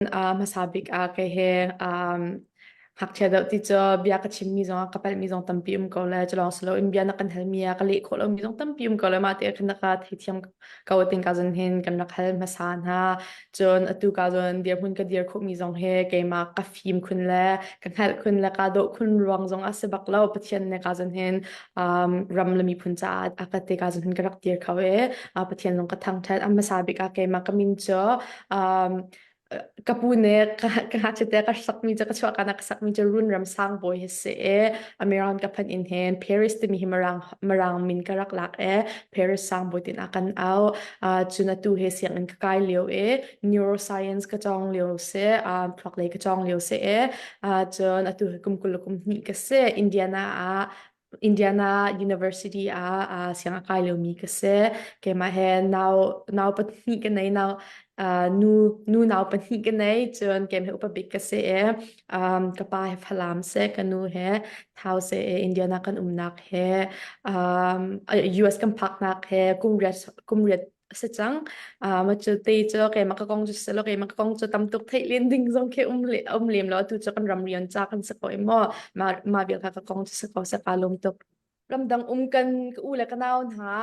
Hmasa bik ah kei he ngakchia deuh ti cu bia ka chimmi zong ah ka palhmi zong tampi um ko le cu lawng si loin bia na kan halmi ah ka leh khawh lomi zong tampi um ko le mah te khan na ka theithiam ko ting ka zon hin kan rak hal hmasa hna. Cun atu ka zon dirhmun ka dir khawhmi zong he keimah ka fim khun le ka hngalh khun le ka dawh khun ruang zong a si bak lo. Pathian ne ka zon hin ram le miphun caah a ka te ka zon hin ka rak dir kho i Pathian zong ka thangṭhat. A hmasa bik ah keimah ka min cu ka pu nih ka ngakchia te ka sakmi cu ka chuah ka ka sakmi cu Runram Sangbawi hi si i Amiran ka phanh in hin Paris timi hi Mirang Mirang min ka rak lak i Paris Sangbawi tin a kan au. Cun atu hi sianginn ka kai lio i neuroscience ka cawng lio si, thluak lei ka cawng lio si i cun atu hi kum 20 le kum hnih ka si. Indiana ah Indiana University ah siang a kai liomi ka si. Keimah he nau nau pahnih ka nei nau nu nu nau pahnih ka nei cun keimah he upa bik ka si i ka pa he Falam si ka nu he Thau si i Indiana kan umnak he US kan phaknak he kum riat kum riat a si cang. Mah cu te cu keimah ka kong cu si lo keimah ka kong cu tam tuk theih len ding zong khi um le um lem lo atu cu kan ram rian ca kan si ko i maw mah mah vial kha ka kong cu si ko seh kaa lawm tuk. Ramdang um kan ka u le ka nau hna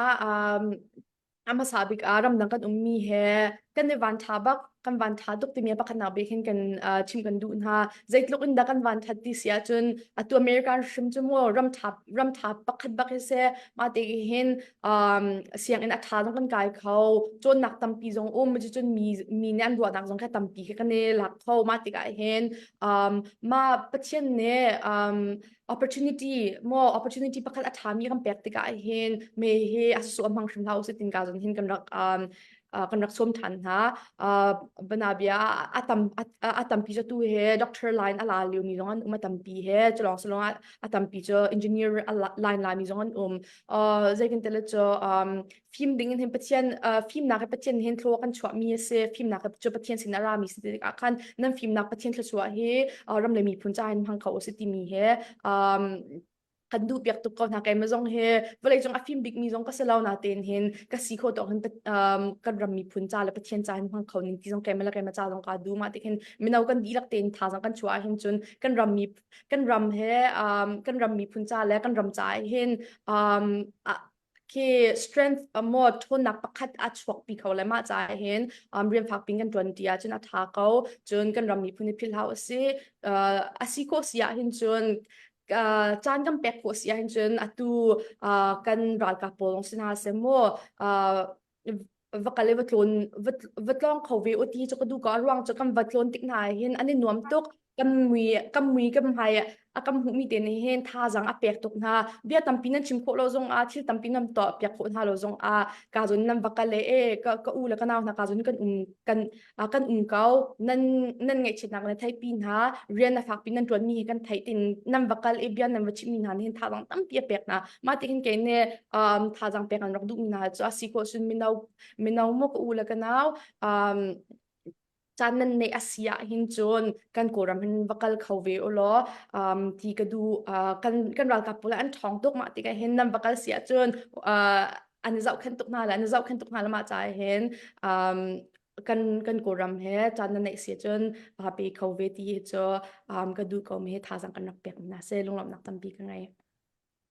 a hmasa bik ah ramdang kan ummi he kan i van ṭha bak kan van ṭha tuk timi pakhatnak bik hin kan chim kan duh hna. Zeitluk in dah kan van ṭhat ti si ahcun atu American hrim cu mu ram ṭha ram ṭha pakhat bak hi si mah te hin sianginn a ṭha zong kan kai kho cawnnak tampi zong um cucun mi mi nih an ruahnak zong kha tampi khi kan i lak kho mah tikah hin mah Pathian nih opportunity mo opportunity pakhat a ṭhami kan pek tikah hin me hi a su a hmang hrim hlah usih tin ka zon hin kan rak kan rak sawm ṭhan hna. Banabia a tam a tampi cu tu he doctor line a la lio mi zong an um a tampi he culong salong a tampi cu engineer line la mi zong an um. Zeitin tele cu fim ding in hin Pathian fimnak he Pathian hin thlua kan chuah mi a si fimnak cu Pathian sin a ra mi si tikah khan nan fimnak Pathian thluachuah hi ram le miphun ca in hmang kho u si timi he kan duh piak tuk ko hna keimah zong hi vawleicung a fim bikmi zong ka si lo natein hin ka si khawh tawk hin kan ram miphun ca le Pathian ca hin hmang kho ning ti zong keimah le keimah ca zong kaa duh mah tik hin mino kan dihlak tein thazaang kan chuah ahhin cun kan ram mi kan ram he kan ram miphun ca le kan ram ca hin khi strength maw ṭhawnnak pakhat a chuakpi kho le mah caah hin rian fak pin kan ṭuan ti ahcun a ṭha ko cun kan ram miphun hi philh hau a si a si khawh si ahhin cun caan kan pek khawh si ahhin cun atu kan ralkap pawl zong si hna seh mu va kal i va tlawn va tlawng kho ve u ti cu ka duh ko a ruang cu kan va tlawn tik hna hin an i nuam tuk kan mui kan mui kan hmai a kan hmuhmi te nih hin thazaang a pek tuk hna bia tampi nan chim khawh lo zong ah thil tampi nan tuah piak khawh hna lo zong ah ka zon nan va kal le e ka ka u le ka nau hna ka zon kan um kan kan um ko nan nan ngaihchiatnak na theihpi hna rian na fakpi nan ṭuanmi hi kan theih tin nan va kal i bia nan va chimmi hna nih hin thazaang tampi a pek hna mah ti hin kei nih thazaang pek an rak duhmi hna cu a si khawh cun mino mino maw ka u le ka nau caan nan neih a si ah hin cun kan Kawlram hin va kal kho ve u law ti ka duh kan kan ralkap pawl an ṭhawng tuk mah tikah hin nan va kal si ahcun an i zohkhenh tuk hna le an i zohkhenh tuk hna le mah caah hin kan kan Kawlram he caan na neih si cun pa pe kho ve ti hi cu ka duh ko mi hi thazaang kan rak pek mi hna si lunglawmhnak tampi ka ngei.